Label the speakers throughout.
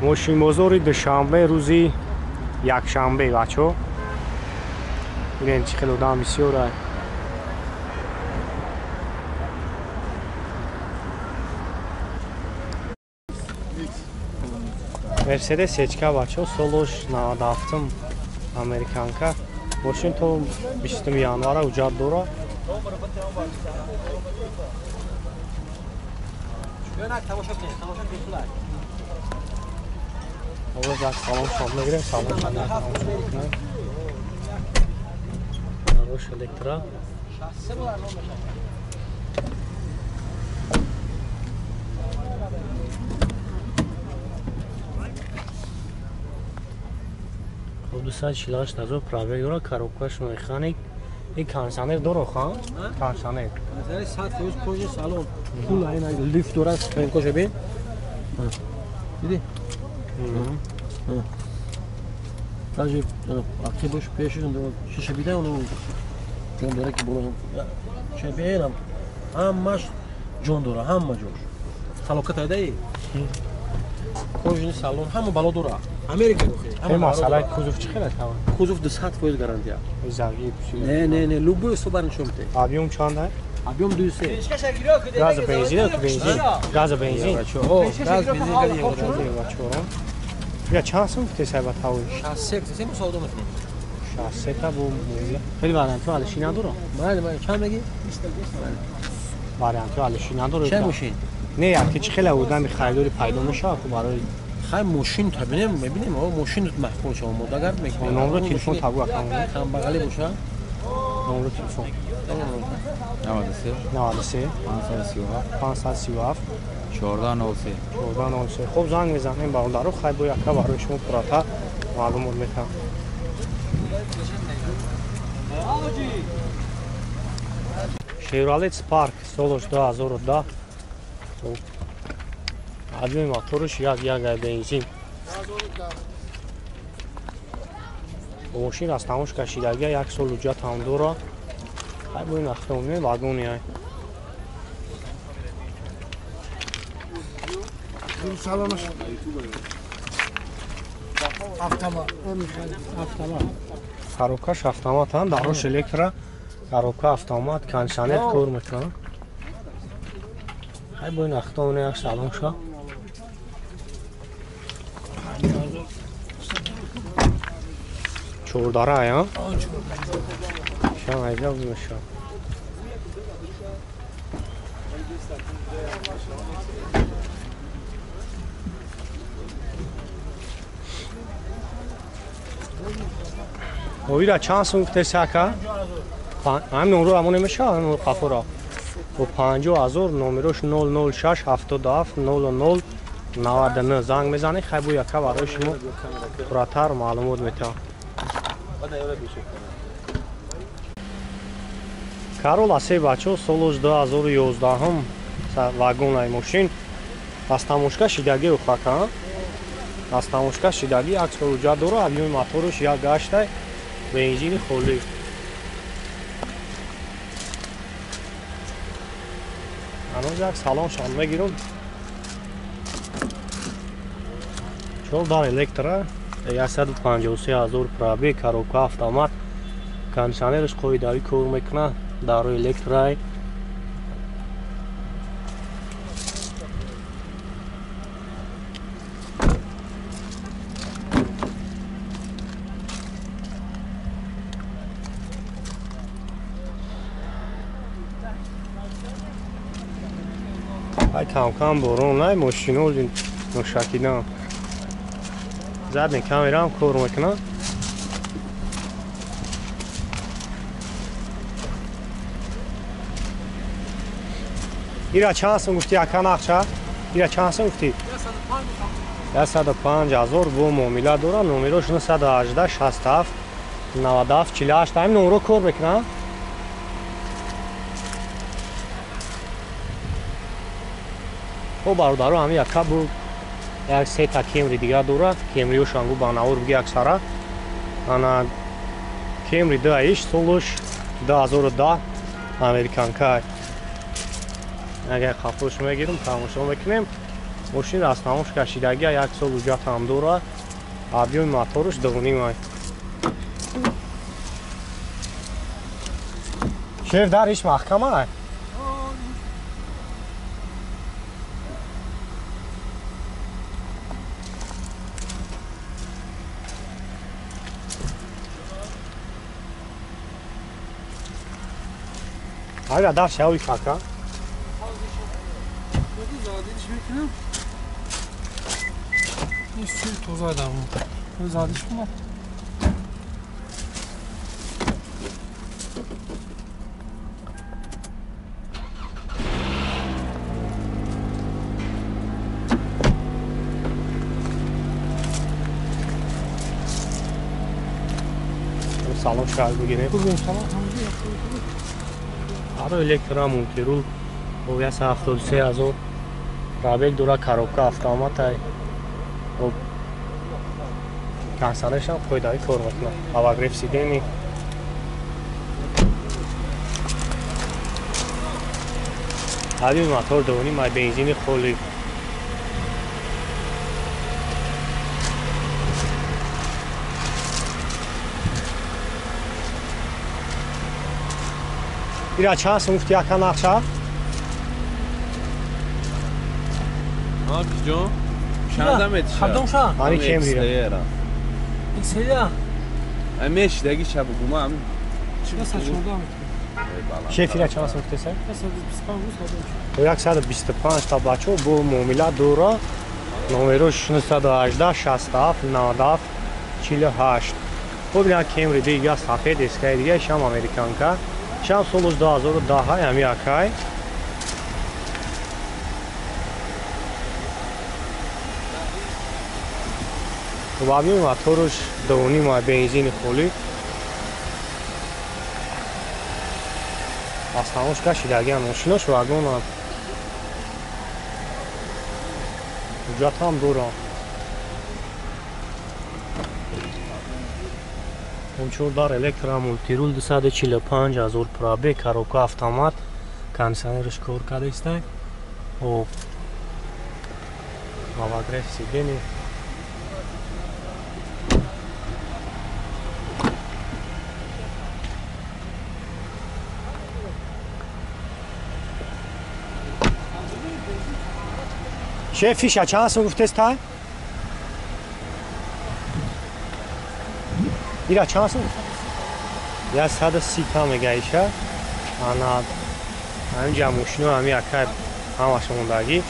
Speaker 1: Мошинбозори Душанбе рӯзи якшанбе бачо. Бинед чӣ хел одам бисёр аст. Мерседес Ечка бачо солош 97 американка. Мошин то 20 январа ҳуҷҷат дорад. Овоз як салон шом мегирем, салон шом мекунем. Рош электро. Хоб 248 ҳазор пробег дорад, коробкаш механик. Ин кондиционер дорад ха? Кондиционер.
Speaker 2: Кондиционер 100% кожи салон. Пул айн лифт дорад, спринкоша бин. Диди? Даже ақибаш пешаш шиша бида оно ҷон дора ки боло чебенам ҳамаш ҷон дора, ҳама ҷош. Салокат айдаи? Кожини салон ҳама бало дора. Америка гохи.
Speaker 1: Ҳама масалаи кузов чӣ хел тавон?
Speaker 2: Кузов 200% гарантия.
Speaker 1: Загиб.
Speaker 2: Не, не, не, любой собар нишон мете.
Speaker 1: Объем чанд ай?
Speaker 2: Объем 200.
Speaker 1: Газ бензин, бензин. Газ бензин.
Speaker 2: О, газ бензин
Speaker 1: газ. Я чанд сум гуфте сай ба тавои?
Speaker 2: 63 сум савдо мекунем.
Speaker 1: 63 та бо муомила. Хеле вариантҳо алиши надорам.
Speaker 2: Бале, бале, чанд меги?
Speaker 1: Вариантҳо алиши надорам.
Speaker 2: Чанд мошин?
Speaker 1: Не, яке чӣ хеле одами харидори пайдо мешавад ку барои
Speaker 2: хай мошин та бинем, мебинем, о мошин маҳқул шава модагар мекунем.
Speaker 1: Номро телефон табу акам.
Speaker 2: Камбағалӣ боша.
Speaker 1: Номро телефон.
Speaker 3: 93
Speaker 1: 93
Speaker 3: 537
Speaker 1: 537
Speaker 3: 1403
Speaker 1: 1403. Хуб занг мезанем бародаро, хай бо яка барои шумо пуррата маълумот метаҳам. Chevrolet Spark солаш 2010. Хуб. Объеми мотораш як ай бензин. Мошин аз тамош кашидагия, як сол ҳуҷҷат ҳам дорад. Хай бо ин автомобил вагони ай.
Speaker 4: Салонаш автомат, автомат.
Speaker 1: Коробкаш автомат ҳам, дарош электро, коробка автомат, кондиционер кор мекунад. Хай бо ин автомобил як салон ша. Чордара ай, а? Шам айҷа мешавад. Ира чанд сум гуфтеси ака? Ҳамин номро ҳамон намешавад, ҳамин қафоро. Бо 50 ҳазор номерош 006 77 00 99 занг мезанед, хай бо яка барои шумо пурратар маълумот метаҳам. Карола се бачо солош 2011 вагонай мошин. Аз тамошка шидаги ухака. Аз тамошка шидаги як сол ҳуҷҷат дорад, объеми мотораш як гаштай. Бензини холӣ. Ҳанӯз як салон шон мегирам. Чор дар электро, 153 ҳазор пробег, коробка автомат, кондиционераш қоидавӣ кор мекунад, дарои электроай. Ай кам-кам борон, ай мошино ношакидан. Задний камерам кор мекунад. Ира чанд сум гуфти ака нақша? Ира чанд сум гуфти? 105 ҳазор бо муомила дорад. Номерош 918 67 97 48. Ҳамин номро кор мекунад? Хоб бародаро, ҳамин яка бу як сета Кемри дига дорад. Кемриёшан гу ба навор буги аксара. Ана Кемри 2 солош 2010 американка. Агар қафош мегирам, тамошо мекунем. Мошин растамош кашидагия, як сол ҳуҷҷат ҳам дорад. Объёми моторш 2.5. Шеф, дар иш маҳкама? Ага, дар шави кака. Салон шаг бигирем. Аро электро мултирул бо 173 ҳазор пробег дора, коробка автомат ай. Хоб консанешам қоидаи кор мекунад. Обогрев сидений. Ҳади мотор 2.5 ай, бензини холӣ. Ира чанд сум гуфти яка нақша?
Speaker 5: Ҷон, чандам метиша?
Speaker 2: Кадомша?
Speaker 1: Ани кемрира.
Speaker 2: Иксея.
Speaker 5: Мешидаги ша бугума ам.
Speaker 1: Шеф, ира чанд сум гуфтеса? 125 та бачо бо муомила дора. Номерош 918 67 97 48. Хоб ина кемри дига сафед эскай дига шам американка. Шам солуш 2010 ами акай. Объёми моторш 2.5 бензини холӣ. Астанош кашидагиам, мошинош вагонам. Ҳуҷҷат ҳам дорам. Чордар электро мултирул 245 ҳазор пробег, коробка автомат, кондиционерш кор кардааст. Хоб обогрев сидений. Шеф, фиша чанд сум гуфтест тай? Ира чанд сум? 130 та мега иша. Ана ҳаминҷа мошино ҳами акай ҳамаш мондагӣ.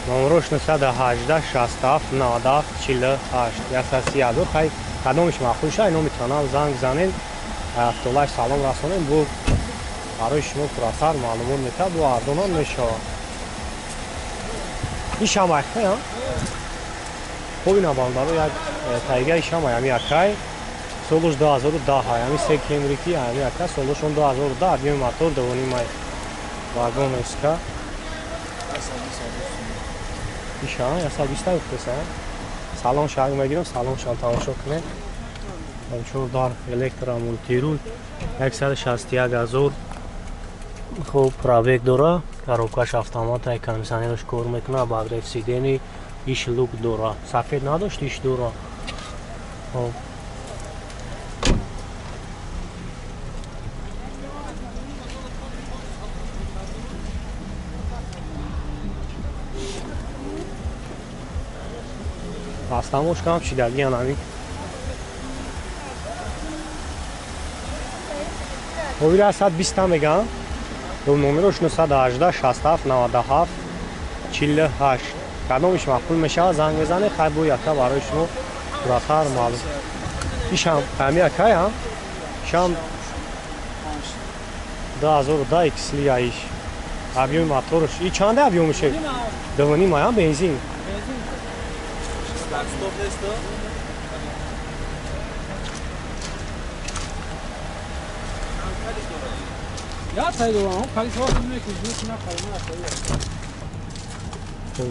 Speaker 1: Номерош 918 67 97 48 130 ҳазор. Хай кадомиш маъқул ша, ино метавонам занг занен, Абдуллаҳ салом расонем, бо барои шумо пурратар маълумот метавад, бо ардонам мешавад. Ишам акай, ҳа? Хоб ина бандаро як тайга ишам ами акай. Солуш 2010 ами се кемрики ами ака солушон 2010 объёми мотор 2.5 вагон эска. Иша 120 та гуфтеса. Салон шаг мегирем, салон шан тамошо кунем. Чордар электро мултирул 161 ҳазор. Хоб пробег дора, коробкаш автомат ай, кондиционерш кор мекунад, обогрев сидений, иш люк дора. Сафед надошт, иш дора. Хоб Астамош кам шидагиан ами. Ҳовира 120 та меган. Номерош 918 67 97 48. Кадомиш маъқул мешавад, занг мезанед, хай бо яка барои шумо пурратар маълум. Ишам ами акай ҳам. Ишам 2010 иксли иш. Объёми моторш. И чанда объёмише? 2.5 ам бензин.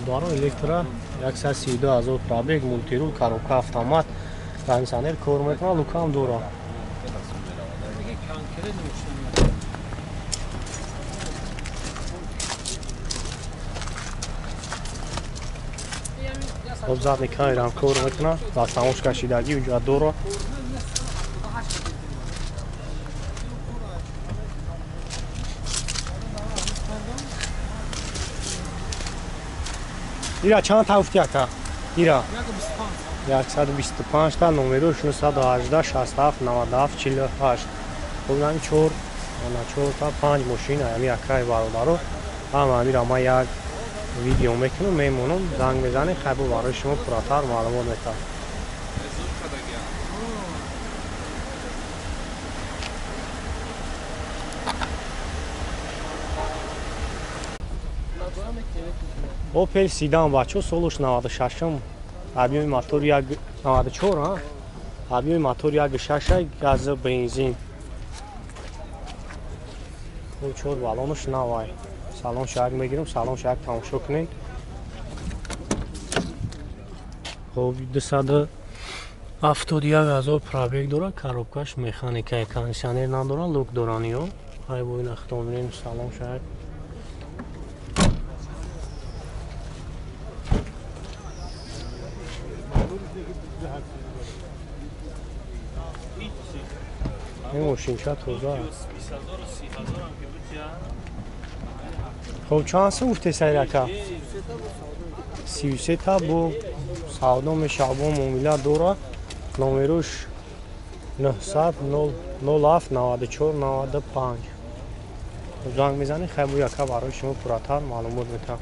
Speaker 1: Даро электро 132 ҳазор пробег, мултирул, коробка автомат, кондиционер кор мекунад, лукам дора. Хоб задний камерам кор мекунад, дастамош кашидагӣ уҷа дора. Ира чанд та гуфти ака? Ира 125 та, номерош 918 67 97 48. Хоб нами 4 та 5 мошин ами акаи бародаро. Ҳама амира ман як видео мекунам, мемонам, занг мезанем, хайбо барои шумо пурратар маълумот метавам. Опел Седан бачо, солуш 96-м, объёми мотор 94, объёми мотор 1.6, газ бензин. 4 баллонаш навай. Салон шак мегирам, салон шак тамошо кунед. Хоб 271,000 пробег дора, коробкаш механика, кондиционер надора, лук дораниё. Ҳай бо ин автомобилем салон шак. Ин мошинча тоза. Хоб чанд сум гуфте сайр ака? 33 та бо савдо мешава, бо муомила дора. Номерош 900 07 94 95. Занг мезанед, хайбо яка барои шумо пурратар маълумот метавам.